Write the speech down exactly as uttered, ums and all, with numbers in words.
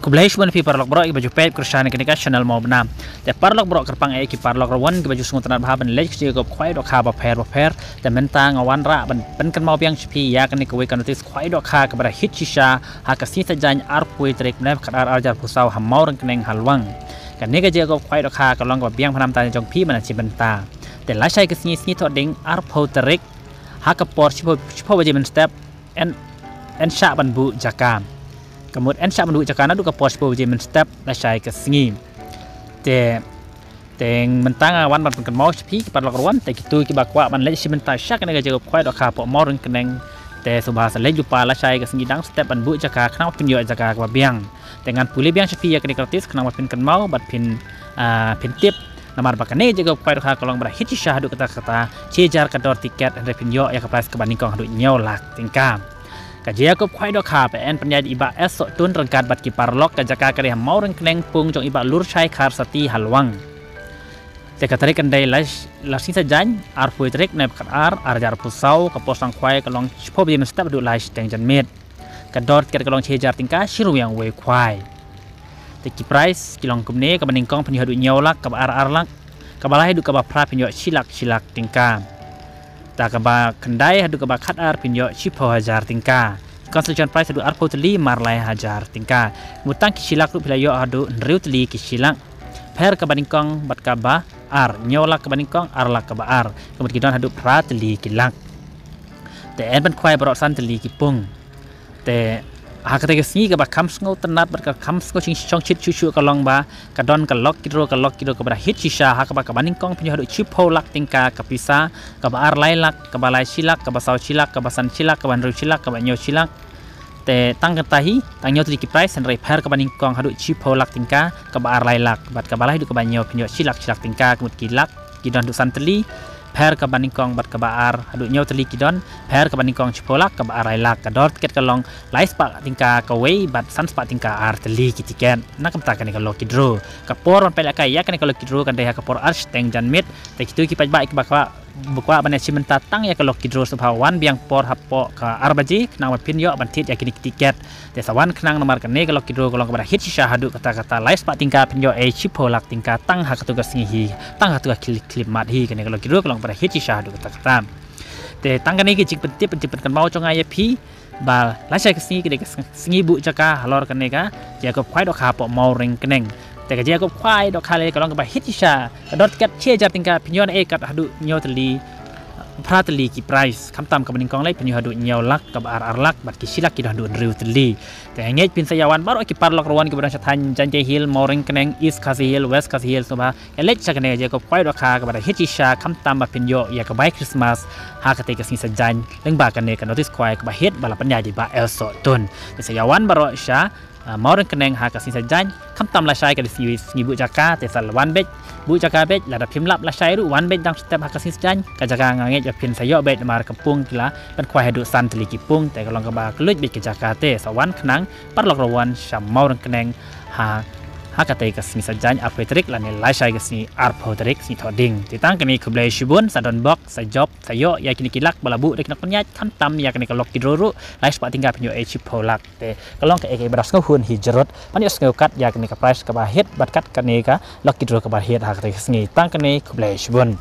Khublei shibun phi paralok baroh kiba ju peit kyrshan ïa kane ka channel Mawbnam. Te paralok baroh kyrpang eh ki paralok rawan kiba ju sngewtynnat bha ban leit sha ki jaka khwai dohkha bapher bapher. Te mynta nga wanrah ban pynkynmaw biang sha phi ïa kane kawei ka notice khwai dohkha kaba da hit shisha ha ka sngi Saitjaiñ arphew tarik bnai khatar arhajar arphew saw ha Mawryngkneng ha Lwang. Kane ka jaka khwai dohkha ka long kaba biang bha namar jong phi ban ïa shim bynta. Te lashai ka sngi, sngi Thohdieng arphew tarik, ha ka por shiphew, shiphew baje mynstep, yn, yn shah ban buh jaka. Ka mut yn shah ban buh jaka naduh ka por shiphew baje mynstep lashai ka sngi. Te, te mynta nga wan ban pynkynmaw sha phi ki paralok rawan, te kito kiba kwah ban leit shim bynta sha kane ka jaka khwai dohkha hapoh Mawryngkneng, te sngewbha sa leit lypa lashai ka sngi dang step ban buh jaka khnang ba phin ïoh jaka kaba biang. Te ngan pule biang sha phi ïa kane ka notice khnang ba phin kynmaw bad phin, ah, phin tip. Namar ba kane ka jaka khwai dohkha ka long ba da hit shisha haduh katta katta, shi hajar ka dor tiket, hynrei phin ïoh ïa ka prize kaba nyngkong haduh hynñiew lak tyngka. Ka jaka khwai dohkha ba yn pynïaid da i Bah S Sohtun ryngkat bad ki paralok, ka jaka ka dei ha Mawryngkneng, pung jong i Bah Lurshai Kharsati ha Lwang. Te ka tarik kan dei lashai, lashai sngi Saitjaiñ arphew tarik bnai khatar arhajar arphew saw, ka por sdang khwai ka long shiphew baje mynstep haduh lai shiteng janmiet. Ka dor tiket ka long shi hajar tyngka shi ryngwiang wei khwai. Te ki prize ki long kumne: kaba nyngkong phin ïoh haduh hynñiew lak, kaba ar ar lak, kaba lai haduh kaba phra phin ïoh shi lak shi lak tyngka. Te kaba khyndai haduh kaba khatar phin ïoh shiphew hajar tyngka. Consolation prize haduh arphew tylli mar lai hajar tyngka. Mut tang ki shi lak ruh phi la ïoh haduh hynriew tylli ki shi lak. Pher kaba nyngkong bad kaba ar, hynñiew lak kaba nyngkong, ar lak kaba ar. Ka mut ki don haduh phra tylli ki lak. Te yn pynkhwai baroh san tylli ki pung. Te ha katei ka sngi kaba kham sngewtynnat bad ka kham sngew shongshit shuh shuh ka long ba ka don ka lucky draw, ka lucky draw kaba da hit shisha ha kaba, kaba nyngkong phin ïoh haduh shiphew lak tyngka ka pisa, kaba ar lai lak, kaba lai shi lak, kaba saw shi lak, kaba san shi lak, kaba hynriew shi lak, kaba hynñiew shi lak. Te tang kata hi, tang hynñiew tylli ki prize, hynrei pher kaba nyngkong haduh shiphew lak tyngka, kaba ar lai lak, bad kaba lai haduh kaba hynñiew phin ïoh shi lak shi lak tyngka, ka mut ki lak ki don haduh san tylli. Pher kaba nyngkong bad kaba ar haduh hynñiew tylli ki don, pher kaba nyngkong shiphew lak, kaba ar lai lak. Ka dor tiket ka long lai spah tyngka kawei bad san spah tyngka ar tylli ki tiket. Na ka bynta kane ka lucky draw, ka por ban peit lehkai ïa kane ka lucky draw kan dei ha ka por ar shiteng janmiet. Te kito ki paidbah kiba kwah, ba kwah ban ïa shim bynta tang ïa ka lucky draw, sngewbha wan biang por hapoh ka ar baje khnang ba phin ïoh ban thied ïa kine ki tiket. Te sa wan khnang namar kane ka lucky draw ka long kaba da hit shisha haduh katta katta, lai spah tyngka phin ïoh ei shiphew lak tyngka tang ha kato ka sngi hi, tang ha kato ka khyllipmat hi. Kane ka lucky draw ka long kaba da hit shisha haduh katta katta. Te tang kane ka jingpyntip, jingpynkynmaw jong nga ïa phi ba lashai ka sngi ka dei ka sngi buh jaka halor kane ka jaka khwai dohkha hapoh Mawryngkneng. Te ka jaka khwai dohkha lei ka long kaba hit shisha, ka dor tiket shi hajar tyngka, phin ïoh ei kat haduh hynñiew tylli, phra tylli ki prize. Khamtam kaba nyngkong lei phin ïoh haduh hynñiew lak, kaba ar ar lak, bad ki shi lak ki don haduh hynriew tylli. Te ngeit phin sa ïa wan baroh ki paralok rawan kiba don sha thaiñ Jaintia Hills, Mawryngkneng, East Khasi Hills, West Khasi Hills, sngewbha ïa leit sha kane ka jaka khwai dohkha kaba da hit shisha, khamtam ba phin ïoh ïa ka bai Christmas ha katei ka sngi Saitjaiñ, lyngba kane ka notice khwai kaba hit ba la pynïaid da i Bah S Sohtun. Te sa ïa wan baroh sha, ah, Mawryngkneng ha ka sngi Saitjaiñ, khamtam lashai ka dei sngi, sngi buh jaka, te sa wan beit, buh jaka beit, lada phim lap lashai ruh wan beit dang step ha ka sngi Saitjaiñ, ka jaka nga ngeit ba phin sa ïoh beit namar ka pung ki la pynkhwai haduh san tylli ki pung, te ka long kaba kylluid beit ka jaka. Te sa wan khnang paralok rawan sha Mawryngkneng ha, ha katei ka sngi Saitjaiñ arphew tarik lane lashai ka sngi arphew tarik, sngi Thohdieng. Te tang kane, khublei shibun, sa don bok, sa jop, sa ïoh ïa kine ki lak ba la buh da ki nongpynïaid, khamtam ïa kane ka lucky draw ruh, lai spah tyngka phin ïoh ei shiphew lak. Te ka long kaei kaei ba da sngewhun hi jrut ban ïohsngew kat ïa kane ka prize kaba hit bad kat kane ka lucky draw kaba hit ha katei ka sngi. Tang kane, khublei shibun.